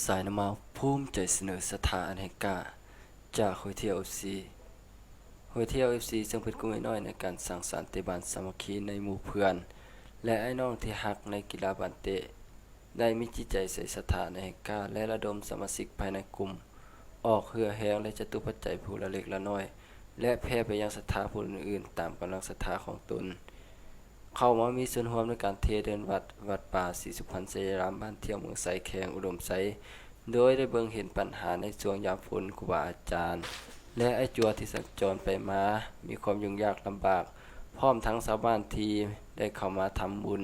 ສາຍນ້ຳເມົາ ພູມໃຈສະເໜີສັດທາອັນແຮງກ້າ ຈາກຫ້ວຍທຽວ ເອັຟຊີ. ຫ້ວຍທຽວ ເອັຟຊີ ເຊິ່ງເປັນກຸ່ມນ້ອຍໆໃນການສ້າງສານເຕະບານສາມັກຄີໃນໝູ່ເພື່ອນ ແລະ ອ້າຍນ້ອງທີ່ຮັກໃນກິລາບານເຕະ ໄດ້ມີຈິດໃຈໃສ່ສັດທາອັນແຮງກ້າ ແລະ ລະດົມສະມາຊິກພາຍໃນກຸ່ມ ອອກເຫື່ອແຮງ ແລະ ຈະຕຸປັດໄຈຜູ້ລະເລັກລະນ້ອຍ ແລະ ແຜ່ໄປຍັງສັດທາຜູ້ອື່ນໆ ຕາມກຳລັງສັດທາຂອງຕົນ ເຂົ້າມາມີສ່ວນຮ່ວມໃນການເທເດີ່ນວັດ ວັດປ່າສີສຸພັນໄຊຍາລາມ ບ້ານທ່ຽວ ເມືອງໄຊ ແຂວງອຸດົມໄຊ, ໂດຍໄດ້ເບິ່ງເຫັນບັນຫາໃນຊ່ວງຍາມຝົນ, ຄູບາອາຈານ ແລະ ອ້າຍຈົວທີ່ສັນຈອນໄປມາມີຄວາມຫຍຸ້ງຍາກລຳບາກ, ພ້ອມທັງຊາວບ້ານທີ່ໄດ້ເຂົ້າມາທຳບຸນ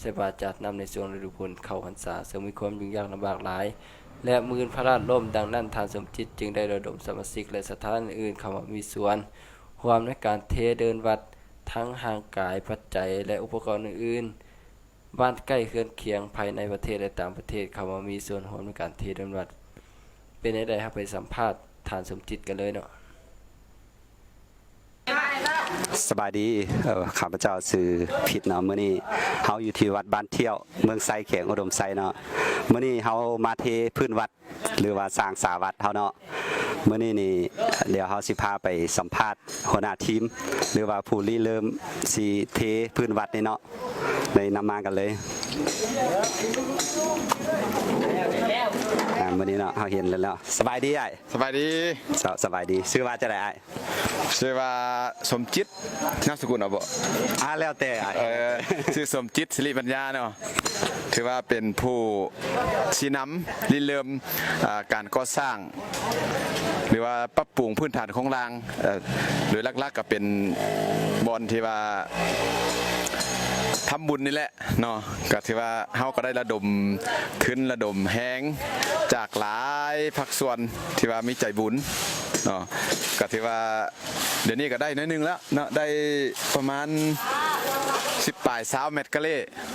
ໃສ່ບາດຈາກນ້ຳໃນຊ່ວງລະດູບຸນເຂົ້າພັນສາ ເຊິ່ງມີຄວາມຫຍຸ້ງຍາກລຳບາກຫຼາຍ ແລະ ມື້ພະລາດລົ້ມ. ດັ່ງນັ້ນ ທ່ານສົມຈິດຈຶ່ງໄດ້ລະດົມສະມາຊິກ ແລະ ສັດທາອື່ນໆເຂົ້າມາມີສ່ວນຮ່ວມໃນການເທເດີ່ນວັດ ທັງຮ່າງກາຍ, ປັດໄຈ ແລະ ອຸປະກອນອື່ນໆ, ບ້ານໃກ້ເຮືອນຄຽງ ພາຍໃນປະເທດ ແລະ ຕ່າງປະເທດ ເຂົ້າມາມີສ່ວນຮ່ວມໃນການເທເດີ່ນວັດ. ເປັນແນວໃດ ເຮົາໄປສຳພາດທ່ານສົມຈິດກັນເລີຍເນາະ. ສະບາຍດີ, ເອີ ຂ້າພະເຈົ້າຊື່ພິດເນາະ. ມື້ນີ້ເຮົາຢູ່ທີ່ວັດບ້ານທ່ຽວ ເມືອງໄຊ ແຂວງອຸດົມໄຊເນາະ. ມື້ນີ້ເຮົາມາເທພື້ນວັດ ຫຼືວ່າສ້າງສາວັດເຮົາເນາະ. ມື້ນີ້ນີ້ ດຽວເຮົາຊິພາໄປສຳພາດຫົວໜ້າທີມ ຫຼືວ່າຜູ້ລິເລີ່ມຊິເທພື້ນວັດນີ້ເນາະ. ໄດ້ນຳມາກັນເລີຍ. ອ່າ ມື້ນີ້ເນາະ ເຮົາເຫັນແລ້ວເນາະ. ສະບາຍດີອ້າຍ. ສະບາຍດີ. ເຈົ້າ ສະບາຍດີ. ຊື່ວ່າຈັ່ງໃດອ້າຍ? ຊື່ວ່າສົມຈິດ. ນາມສະກຸນເອົາບໍ່? ອ່າ ແລ້ວແຕ່ອ້າຍ. ເອີ ຊື່ສົມຈິດ ສິລິປັນຍາເນາະ. ຖືວ່າເປັນຜູ້ຊີ້ນຳລິເລີ່ມ ອ່າ ການກໍ່ສ້າງ ຫຼືວ່າປັບປຸງພື້ນຖານໂຄງລ່າງ ເອີ ໂດຍຫຼັກໆກໍເປັນບ່ອນທີ່ວ່າທຳບຸນນີ້ແຫຼະເນາະ. ກໍຖືວ່າເຮົາກໍໄດ້ລະດົມທຶນລະດົມແຮງຈາກຫຼາຍພາກສ່ວນທີ່ວ່າມີໃຈບຸນເນາະ. ກໍຖືວ່າ ດຽວນີ້ກໍໄດ້ໜ້ອຍໜຶ່ງແລ້ວເນາະ, ໄດ້ປະມານສິບປາຍຊາວແມັດກາເລ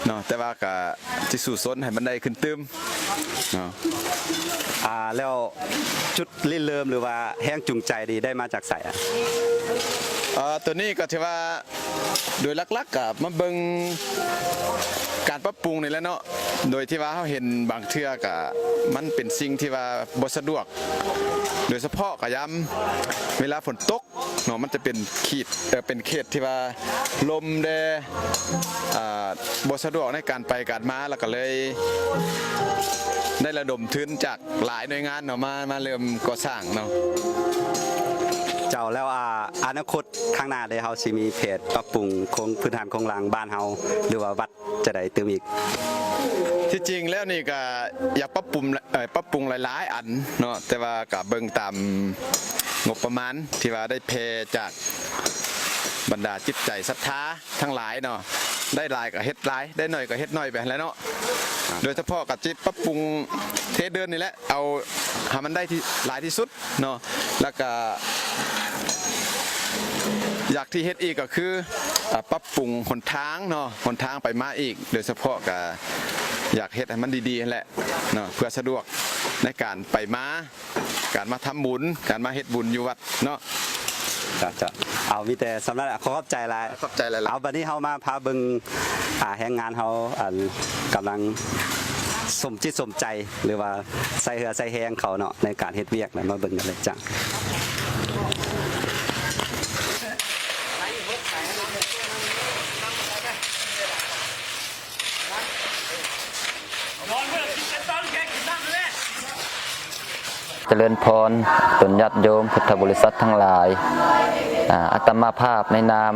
ເນາະ, ແຕ່ວ່າກໍຊິສູ້ຊົນໃຫ້ມັນໄດ້ຂຶ້ນຕື່ມເນາະ. ອ່າ ແລ້ວຈຸດລິເລີ່ມ ຫຼືວ່າແຮງຈູງໃຈນີ້ໄດ້ມາຈາກໃສອະ? ເອີ ຕົວນີ້ກໍຖືວ່າ ໂດຍຫຼັກໆກໍມາເບິ່ງການປັບປຸງນີ້ແຫຼະເນາະ, ໂດຍທີ່ວ່າເຮົາເຫັນບາງເທື່ອກໍມັນເປັນສິ່ງທີ່ວ່າບໍ່ສະດວກ, ໂດຍສະເພາະກໍຍາມເວລາຝົນຕົກເນາະ, ມັນຈະເປັນຂີດ ເອີ ເປັນເຂດທີ່ວ່າລົມແດ່ ອ່າ ບໍ່ສະດວກໃນການໄປການມາ, ແລ້ວກໍເລີຍໄດ້ລະດົມທຶນຈາກ ຫຼາຍໜ່ວຍງານເນາະ ມາ ມາເລີ່ມກໍ່ສ້າງເນາະ. ເຈົ້າ ແລ້ວ ອ່າ ອະນາຄົດຂ້າງໜ້າເດ ເຮົາຊິມີແຜນປັບປຸງໂຄງ ພື້ນຖານໂຄງລ່າງບ້ານເຮົາ ຫຼືວ່າວັດຈະໃດຕື່ມອີກ? ທີ່ຈິງແລ້ວນີ້ກໍຢາກປັບປຸງ ເອີ ປັບປຸງຫຼາຍໆອັນເນາະ, ແຕ່ວ່າກໍເບິ່ງຕາມງົບປະມານທີ່ວ່າໄດ້ແຜ່ຈາກບັນດາຈິດໃຈສັດທາ ທັງຫຼາຍເນາະ, ໄດ້ຫຼາຍກໍເຮັດຫຼາຍ ໄດ້ໜ້ອຍກໍເຮັດໜ້ອຍໄປຫັ້ນແຫຼະເນາະ. ໂດຍສະເພາະກໍຊິປັບປຸງເທເດີ່ນນີ້ແຫຼະ ເອົາໃຫ້ມັນໄດ້ທີ່ ຫຼາຍທີ່ສຸດເນາະ, ແລ້ວກໍຢາກທີ່ເຮັດອີກກໍຄື ອ່າ ປັບປຸງຫົນທາງເນາະ, ຫົນທາງໄປມາອີກ, ໂດຍສະເພາະກໍຢາກເຮັດໃຫ້ມັນດີໆຫັ້ນແຫຼະເນາະ ເພື່ອສະດວກໃນການໄປມາ ການມາທຳບຸນ ການມາເຮັດບຸນຢູ່ວັດເນາະ. ເຈົ້າ ເຈົ້າ ເອົາ ມີແຕ່ສ່ຳນັ້ນແຫຼະ ຂໍຂອບໃຈຫຼາຍ. ຂອບໃຈຫຼາຍໆ. ເອົາ ບັດນີ້ເຮົາມາພາເບິ່ງ ອ່າ ແຮງງານເຮົາ ອັນ ກຳລັງສົມຈິດສົມໃຈ ຫຼືວ່າໃສ່ເຫື່ອໃສ່ແຮງເຂົາເນາະ ໃນການເຮັດວຽກນະ, ມາເບິ່ງກັນເລີຍຈ້າ. ຈະເລີນພອນ ຕົນຍາດໂຍມພຸດທະບໍລິສັດທັງຫຼາຍ, ອາ ອາດຕະມາພາບໃນນາມ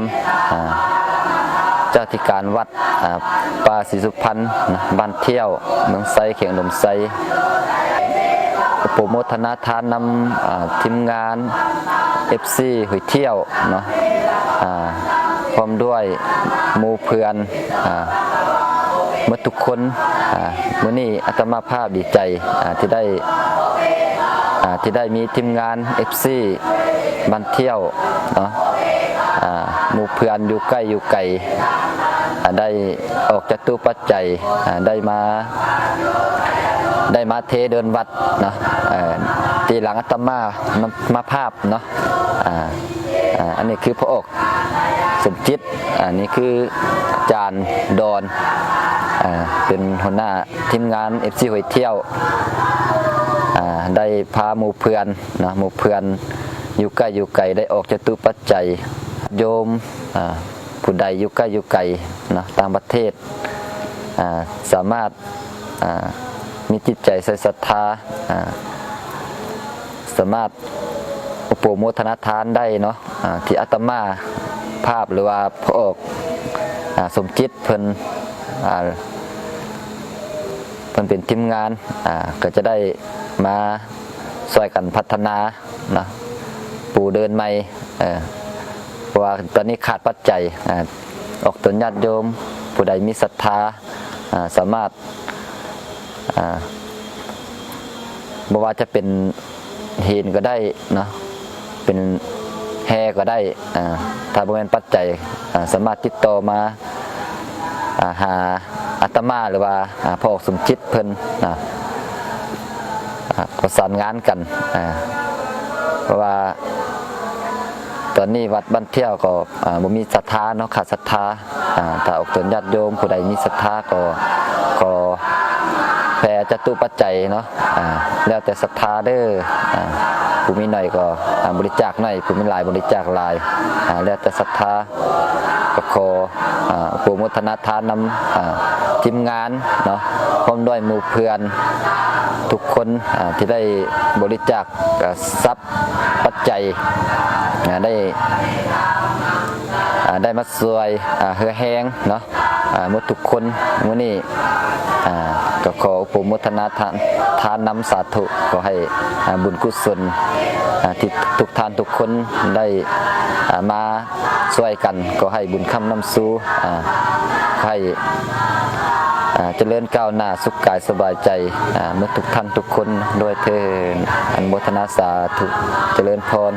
ອາ ເຈົ້າອະທິການວັດ ອາ ປ່າສີສຸພັນ ນະ ບ້ານທ່ຽວ ເມືອງໄຊ ແຂວງອຸດົມໄຊ ໂປໂມທະນາທານນຳ ອາ ທີມງານ ເອັຟຊີ ຫ້ວຍທ່ຽວເນາະ ອາ ພ້ອມດ້ວຍໝູ່ເພື່ອນ ອາ ໝົດທຸກຄົນ. ອາ ມື້ນີ້ອາດຕະມາພາບດີໃຈ ອາ ທີ່ໄດ້ ອາ ທີ່ໄດ້ມີທີມງານ ເອັຟຊີ ບ້ານທ່ຽວເນາະ ອາ ໝູ່ເພື່ອນຢູ່ໃກ້ຢູ່ໄກ ອາ ໄດ້ອອກຈະຕຸປັດໄຈ ອາ ໄດ້ມາ ໄດ້ມາເທເດີ່ນວັດເນາະ ເອີ ທີ່ຫຼັງອາດຕະມາ ມາ ມາພາບເນາະ ອາ ອາ ອັນນີ້ຄືພໍ່ອອກສົມຈິດ, ອັນນີ້ຄືຈານດອນ ອາ ເປັນຫົວໜ້າທີມງານ ເອັຟຊີ ຫ້ວຍທ່ຽວ ໄດ້ພາໝູ່ເພື່ອນເນາະ ໝູ່ເພື່ອນຢູ່ໃກ້ຢູ່ໄກ ໄດ້ອອກຈະຕຸປັດໄຈ ຍາດໂຍມ ອ່າ ຜູ້ໃດຢູ່ໃກ້ຢູ່ໄກເນາະ ຕ່າງປະເທດ ອ່າ ສາມາດ ອ່າ ມີຈິດໃຈໃສ່ສັດທາ ອ່າ ສາມາດອຸປະໂມທະນາທານໄດ້ເນາະ ອ່າ ທີ່ອາດຕະມາພາບ ຫຼືວ່າພໍ່ອອກ ອ່າ ສົມຈິດເພິ່ນ ອ່າ ເພິ່ນເປັນທີມງານ ອ່າ ກໍຈະໄດ້ມາຊ່ວຍກັນພັດທະນາເນາະ ປູເດີນໃໝ່ ເອີ ເພາະວ່າຕອນນີ້ຂາດປັດໄຈ ອ່າ ອອກຕົນຍາດໂຍມ ຜູ້ໃດມີສັດທາ ອ່າ ສາມາດ ອ່າ ບໍ່ວ່າຈະເປັນຫີນກໍໄດ້ເນາະ ເປັນແຮ່ກໍໄດ້ ອ່າ ຖ້າບໍ່ແມ່ນປັດໄຈ ອ່າ ສາມາດຕິດຕໍ່ມາ ອ່າ ຫາອາດຕະມາ ຫຼືວ່າ ອ່າ ພໍ່ອອກສົມຈິດເພິ່ນນະ ອ່າ ປະສານງານກັນ ອ່າ ເພາະວ່າຕອນນີ້ວັດບ້ານທ້ຽວກໍ ອ່າ ບໍ່ມີສັດທາເນາະ ຂາດສັດທາ ອ່າ ຖ້າອອກຕົນຍາດໂຍມຜູ້ໃດມີສັດທາກໍ ກໍແຜ່ຈະຕຸປັດໄຈເນາະ ອ່າ ແລ້ວແຕ່ສັດທາເດີ ອ່າ ຜູ້ມີໜ້ອຍກໍ ອ່າ ບໍລິຈາກໜ້ອຍ ຜູ້ມີຫຼາຍບໍລິຈາກຫຼາຍ ອ່າ ແລ້ວແຕ່ສັດທາ ກໍຂໍ ອ່າ ໂປຣໂມທະນາທານນຳ ອ່າ ທີມງານເນາະ ພ້ອມດ້ວຍໝູ່ເພື່ອນທຸກຄົນ ອ່າ ທີ່ໄດ້ບໍລິຈາກ ອ່າ ຊັບປັດໄຈ ອ່າ ໄດ້ ອ່າ ໄດ້ມາຊ່ວຍ ອ່າ ເຫື່ອແຮງເນາະ ອ່າ ໝົດທຸກຄົນ ມື້ນີ້ ອ່າ ກໍຂໍໂປຣໂມທະນາທານ ທານນຳ ສາທຸ ຂໍໃຫ້ ອ່າ ບຸນກຸສົນ ອ່າ ທີ່ທຸກທ່ານທຸກຄົນໄດ້ ອ່າ ມາຊ່ວຍກັນ ຂໍໃຫ້ບຸນຄ້ຳນຳຊູ ອ່າ ໃຫ້ ອ່າ ຈະເລີນກ້າວໜ້າ ສຸກກາຍສະບາຍໃຈ ອ່າ ໝົດທຸກທ່ານທຸກຄົນດ້ວຍເທີ້ນ ອະນຸໂມທະນາສາທຸ ຈະເລີນພອນ.